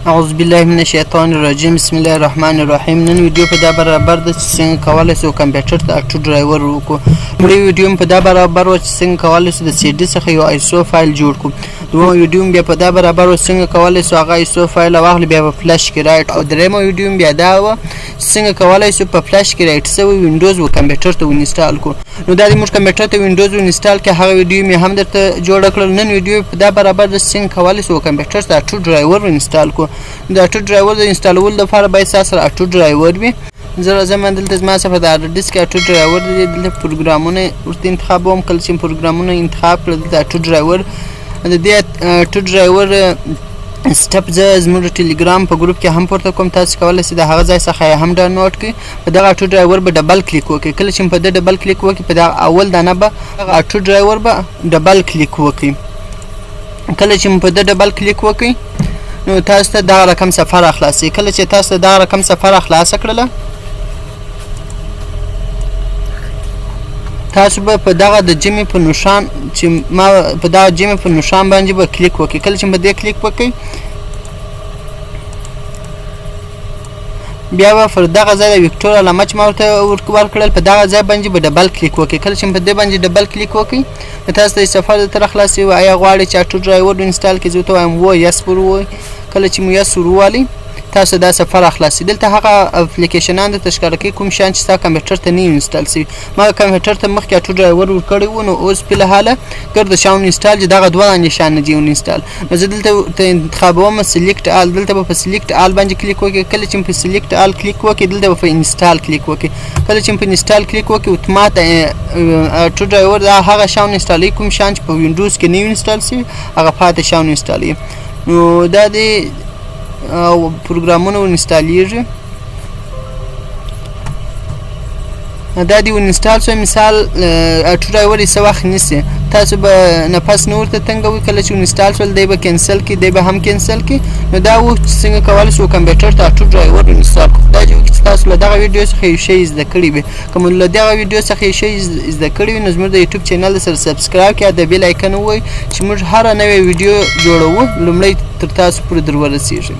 اعوذ بالله من الشیطان الرجیم، بسم الله الرحمن الرحیم. نن ویډیو په دا برابر ده چې څنګه کولی شو کمپیوټر ته auto driver وکړو. لومړۍ ویډیو په دا برابر وه چې څنګه کولی شو د سی ډي څخه یو ISO فایل جوړ کړو. دومه ویډیو بیا په دا برابر وه څنګه کولی شو هغه ISO فایل واخلو، بیا په فلش کې write. او درېیمه ویډیو بیا دا وه چې څنګه کولی شو په فلش کې write شوی وینډوز و کمپیوټر ته install کړو. نو دا د موږ کمپیوټر ته وینډوز install کړي، هغه ویډیو مې هم درته جوړه کړل. نن ویډیو په دا برابر ده څنګه کولی شو کمپیوټر ته auto driver install کړو. د auto driver د انسټالولو لپاره باید تاسو سره auto driver وي. زه راځم دلته، زما څخه د hard disk auto driver دی. دلته پروګرامونه ورته انتخابوم. کله چې پروګرامونه انتخاب کړل، دلته auto driver. د دې auto driver step زه زموږ ټلګرام په ګروپ کې هم پورته کوم، تاسو کولی شئ د هغه ځای څخه یې هم ډاونلوډ کړئ. په دغه auto driver به double click وکړئ. کله چې په ده double click وکړئ، په دغه اول دانه به auto driver به double click وکړئ. کله چې په ده double click وکړئ، نو تاسو ته دغه رقم صفحه راخلاصي. کله چې تاسو ته دغه رقم صفحه راخلاصه کړله، تاسو به په دغه د جمع په نشان چې ما په دغه جمع په نشان باندې به کلیک وکړئ. کله چې په دې کلیک وکړئ، بیا به پر دغه ځای د ویکټور علامه چې ما ورته ورکړل، په دغه ځای باندې به double click وکړئ. کله چې په دې باندې double click وکړئ، نو تاسو ته صفحه درته راخلاصوي. آیا غواړئ چې auto driver install کړئ؟ زه ورته وایم و yes ور ووایئ. کله چې مو yes ور ووالئ، تاسو دا صفحه راخلاصي. دلته هغه اپلیکیشنان درته ښکاره کوي کوم شیان چې ستا کمپیوټر ته نه install شوي. ما کمپیوټر ته مخکې auto driver ورکړی و، نو اوس فلحاله ګرد شیان install دي، دغه دوه دانې شیان نه دي install. نو زه دلته ته انتخابوم select all. دلته به په select all باندې کلیک وکړئ. کله چې په select all کلیک وکړئ، دلته به په install کلیک وکړئ. کله چې په install کلیک وکړئ، اتومات auto driver دا هغه شیان انسټالوي کوم شیان چې په وینډوز کې نه install شوي، هغه پاتې شیان انسټالوي. نو دا دی او پروګرامونه انسټالیږي. دا دی install شو. مثال auto driver یې څه وخت نیسي، تاسو به نفس نه ورته تنګوي. کله چې install شول، دی به cancel کړي، دی به هم cancel کړي. نو دا و چې څنګه کولی شو کمپیوټر ته auto driver install کړو. خدای دې وکړي چې تاسو له دغه ویډیو څخه یو شی زده کړي وي. که مو له دغه ویډیو څخه یو شی زده کړي وي، نو زموږ د یوټیوب چینل سره subscribe کړئ، د bell icon ووهئ چې موږ هره نوې ویډیو جوړوو، لومړی تر تاسو پورې در ورسېږي.